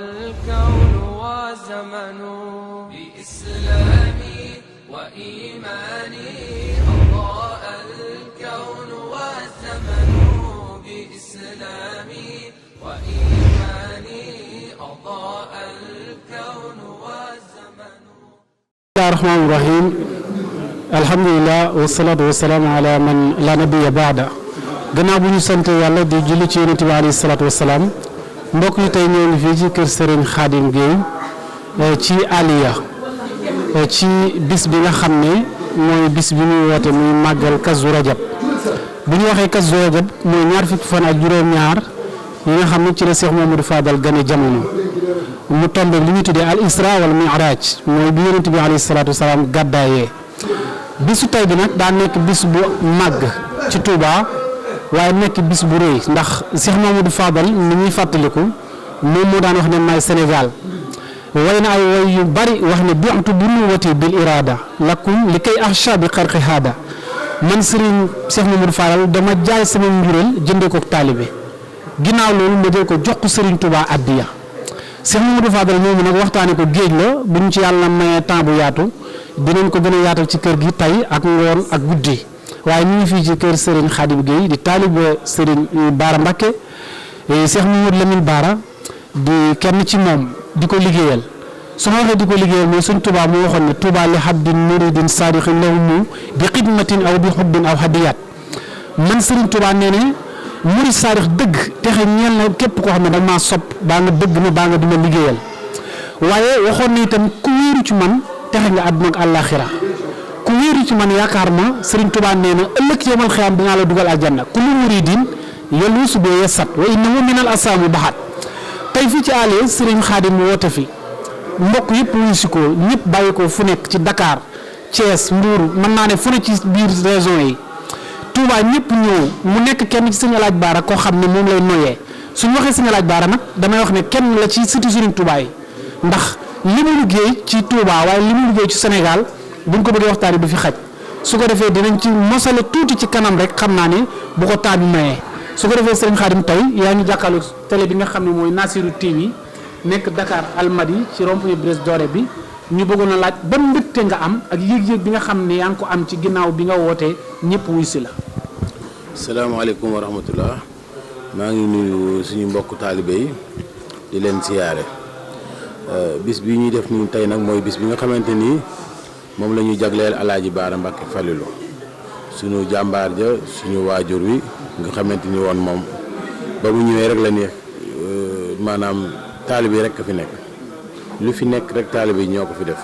الكون وزمن بإسلامي وإيماني أضاء الكون والزمن بإسلامي وإيماني أضاء الكون والزمن. بسم الله الرحمن الرحيم. الحمد لله والصلاة والسلام على من لا نبي بعده. gannaaw bu ñu sant yàlla di julli ci yonent bi alayhi salaatu wasalaam mbokk yi tey ñoo ngi fii ci kër Serigne Khadim Gueye ci Aliya ci bis bi nga xam ne mooy bis bi muy woote muy màggal Kazu Rajab bu ñu waxee Kazu Rajab mooy ñaar fukki fan ak juróom-ñaar yi nga xam ne ci la Cheikh Mamadou Fadal gane jamono mu tombe li ñu tuddee al isra wala mi'raj mooy bi yonent bi alayhi salaatu wasalaam gàddaayee bisu tey bi nag daa nekk bis bu màgg ci Touba. waaye nekk bis bu rëy ndax Cheikh Mamadou Fadal ni ñuy fàttaliku moom moo daan wax ne maay Sénégal way na ay way yu bari wax ne bi'tu bi nuwati bil irada lakum li kay axsha bi xarqi haada man Serigne Cheikh Mamadou Fadal dama jaay sama njureel jëndee ko taalibe ginnaaw loolu ma jël ko jox ko Serigne Touba addiya Cheikh Mamadou Fadal moomu nag waxtaane ko géej la bu ñu ci yàlla mayee temps bu yaatu dinañ ko gën a yaatal ci kër gi tey ak ngoon ak guddi. waaye ñu ngi fii ci kër Serigne Khadim Gueye di taalibe Serigne Bara Mbacké Cheikh Mamadou Lamine Bara di kenn ci moom di ko liggéeyal su ma waxee di ko liggéeyal mooy suñ Touba moo waxoon ne Touba li habdin muridin sadiqin lahum bi xidmatin aw bi xubbin aw hadiyat man Serigne Touba nee ne murid sadiq dëgg texe ñeel na képp koo xam ne da maa sopp baa nga bëgg ma baa nga dima liggéeyal waaye waxoon na itam ku wéeru ci man texe nga àdduna ak àllaaxira ku wéeru ci man yaakaar ma Serigne Touba nee na ëllëg yawmal xiyaam dinaa la dugal aljanna kullu muridin yàlla su bee yasat wa innahu minal asaamu baxat tey fii ci Aliya Serigne Khadim woote fi mbokk yëpp wuyu si ko ñëpp bàyyi ko fu nekk ci Dakar Thiès Mbour mën naa ne fu ne ci biir région yi Touba ñëpp ñëw mu nekk kenn ci Serigne Alaaj Bara koo xam ne moom lay noyyee suñu waxee Serigne Alaaj Bara nag damay wax ne kenn la ci sëti Serigne Touba yi ndax li mu liggéey ci Touba waaye li mu liggéey ci Sénégal. buñ ko bëggee waxtaanee du fi xaj su ko defee dinañ ci mosale tuuti ci kanam rek xam naa ne bu ko temps bi mayee su ko defee Serigne Khadim tey yaa ñu jàkkaarloo télé bi nga xam ne mooy Nassirou TV nekk Dakar Almadi ci rond-point Brioche Dorée bi ñu bëggoon a laaj ban mbégte nga am ak yëg-yëg bi nga xam ne yaa ngi ko am ci ginnaaw bi nga wootee ñëpp wuy si la. salaamaaleykum wa rahmatullah maa ngi nuyu suñu mbokk taalibe yi di leen siyaare bis bi ñuy def nii tey nag mooy bis bi nga xamante ni. moom la ñuy jagleel Alaaji Bara Mbacké Falilou suñu jàmbaar ja suñu waajur wi nga xamante ni woon moom ba mu ñëwee rek la ni maanaam taalibe rek a fi nekk lu fi nekk rek taalibe yi ñoo ko fi def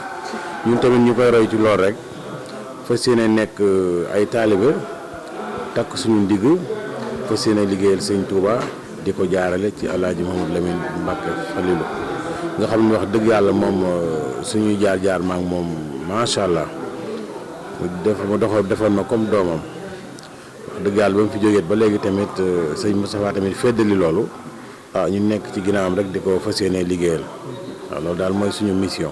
ñun tamit ñu koy roy ci lool rek fas yéene nekk ay taalibe takk suñu ndigg fas yéene liggéeyal Sëñ Touba di ko jaarale ci Alaaji Mamadou Lamine Mbacké Falilou nga xam ne wax dëgg yàlla moom suñuy jaar-jaar maak moom macha allah defoon na comme doomam wax dëgg yàlla ba mu fi jógee ba léegi tamit sëñ Moustapha tamit feddali loolu ñu nekk ci ginnaawam rek di ko fas yéene liggéeyal waaw loolu daal mooy suñu mission.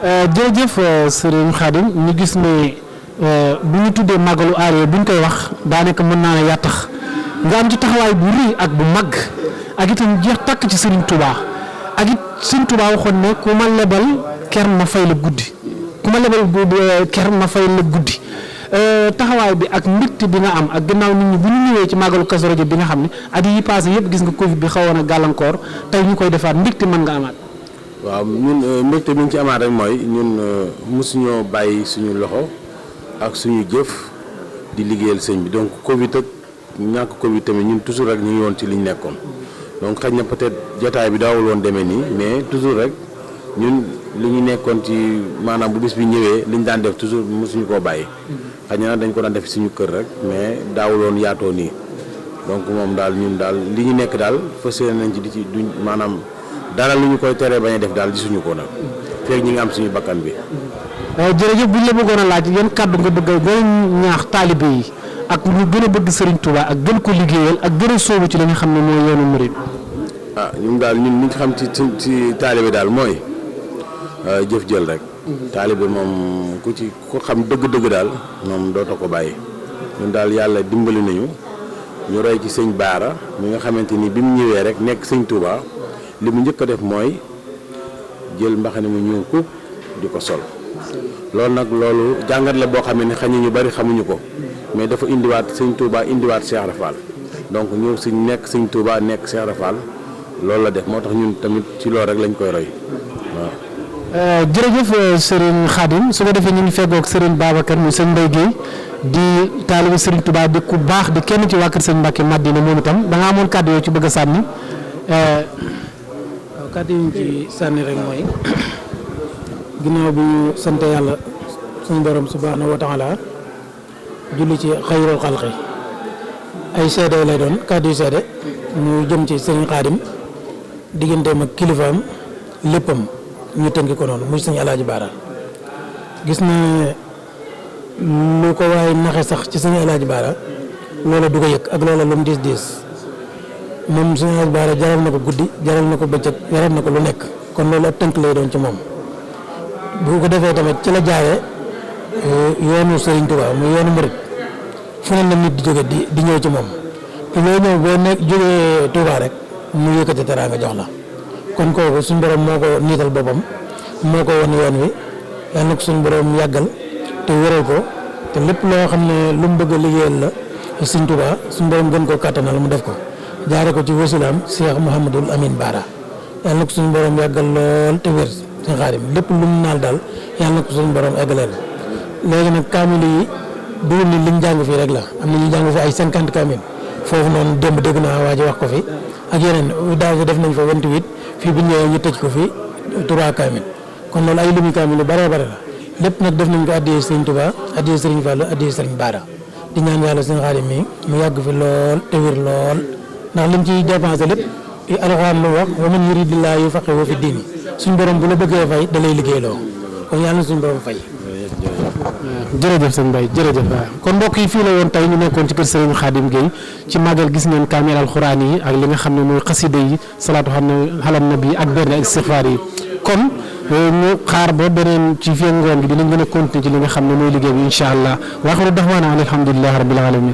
jërëjëf Serigne Khadim ñu gis ne bu ñu tuddee màggalu Aliya bu ñu koy wax daanaka mën naa ne yaa tax nga am ci taxawaay bu rëy ak bu mag ak itam jeex takk ci Serigne Touba ak it Serigne Touba waxoon ne ku ma lebal. ker ma fay la guddi ku ma lebal ker ma fay la guddi taxawaay bi ak mbégte bi nga am ak gannaaw nit ñi bu ñu ñëwee ci màggalu Kazu Rajab bi nga xam ne at yi passé yëpp gis nga Covid bi xawoon a gàllankoor tey ñu koy defaat mbégte mën nga amaat. waaw ñun mbégte bi ñu ci amaat rek mooy ñun mosuñoo bàyyi suñu loxo ak suñu jëf di liggéeyal sëñ bi donc Covid ak ñàkk Covid tamit ñun toujours rek ñu ngi woon ci liñ nekkoon donc xëy na peut-être jotaay bi daawul woon demee nii mais toujours rek. ñun li ñu nekkoon ci maanaam bu bis bi ñëwee li ñu daan def toujours mosuñu koo bàyyi xëy na dañ ko daan def suñu kër rek mais daawuloon yaatoo nii donc moom daal ñun daal li ñu nekk daal fas yéene nañ ci di ci duñ maanaam dara lu ñu koy teree bañ a def daal gisuñu ko nag feeg ñi nga am suñu bakkan bi. jërëjëf bu ñu la bëggoon a laaj yan kàddu nga bëgg a gën a ñaax taalibe yi ak ñu gën a bëgg Serigne Touba ak gën ko liggéeyal ak gën a sóobu ci li nga xam ne mooy yoonu murid. ñun daal ñun li ñu xam ci taalibe daal mooy. jëf jël rek taalibe moom ku xam dëgg-dëgg daal moom dootoo ko bàyyi ñun daal yàlla dimbali nañu ñu roy ci sëñ Baara mi nga xamante ni bi mu ñëwee rek nekk sëñ Touba li mu njëkk a def mooy jël mbaxane mu ñuul kuk di ko sol loolu jàngat la boo xam ne xañu ñu bari xamuñu ko mais dafa indiwaat sëñ Touba indiwaat Cheikh Ibra Fall donc ñëw suñ nekk sëñ Touba nekk Cheikh Ibra Fall loolu la def moo tax ñun tamit ci loolu rek lañ koy roy waaw. jërëjëf Serigne Khadim su ko defee ñu ngi feggoog Serigne Babacar muy sëñ Mbaye Guèye di taalibu Serigne Touba di ku baax di kenn ci waa kër sëñ Mbacke Madina moom itam da nga amoon kàddu yoo ci bëgg a sànni. waaw kàddu yi ñu ci sànni rek mooy ginnaaw bi ñu sant yàlla suñu borom subhanahu wa taala julli ci xayrul xalqi ay seede lay doon kàddu yu seede mu jëm ci Serigne Khadim digganteem ak kilifaam léppam ñu tënki ko noonu muy sëñ Alaaji Baara gis na lu ko waaye naxe sax ci sëñ Alaaji Baara loola du ko yëg ak loola lu mu diis diis moom sëñ Alaaji Baara jaral na ko guddi jaral na ko bëccëg jaral na ko lu nekk kon loolu ab tënk lay doon ci moom bu ko defee tamit ci la jaaree yoonu Serigne Touba muy yoonu murit fu ne la nit di jóge di ñëw ci moom te loo ñëw boo nekk jógee Touba rek mu yëkkati teraanga jox la kon kooku suñu borom moo ko niital boppam moo ko won yoon wi yàlla na ko suñu borom yàggal te wéral ko te lépp loo xam ne lu mu bëgg a liggéeyal la Sëñ Tuubaa suñu borom gën koo kàttanal mu def ko jaare ko ci wasilaam Cheikh Mouhamadul Amin Baara yàlla na ko suñu borom yàggal lool te wér Sëñ Xaadim lépp lu mu naal daal yàlla na ko suñu borom eggaleel léegi nag kaamil yi dugul ni liñ jàng fii rek la am na ñu jàng fi ay 50 kaamil foofu noonu démb dégg naa waa ji wax ko fi ak yeneen daaw def nañ fa 28 fii bu ñëwee ñu tëj ko fi 3 kaamil kon loolu ay limi kaamil yu bare bare la lépp nag def nañ ko addiyee Sëriñ Tuubaa addiyee Sëriñ Fallu addiyee Sëriñ Baara di ñaan yàlla Sëriñ Xaadim mi mu yàgg fi lool te wér lool ndax lim ciy dépensé lépp alxuraan lu wax wa man yuridillaahu yufaqihu fi diini suñ borom bu la bëggee fay da lay liggéeyloo kon yàlla na suñ borom fay. jërëjëf sëñ Mbaye jërëjëf kon mbokk yi fii la woon tey ñu nekkoon ci kër Serigne Khadim Gueye ci màggal gis ngeen kaamil alxuraan yi ak li nga xam ne mooy xasida yi salaatu xam ne xalam nabi ak benn ak istixfaar yi kon ñu xaar ba beneen ci fii ngoon gi dinañ gën a continuer ci li nga xam ne mooy liggéey bi incha allah waaxiru daxwaana alhamdulillahi rabbil alamin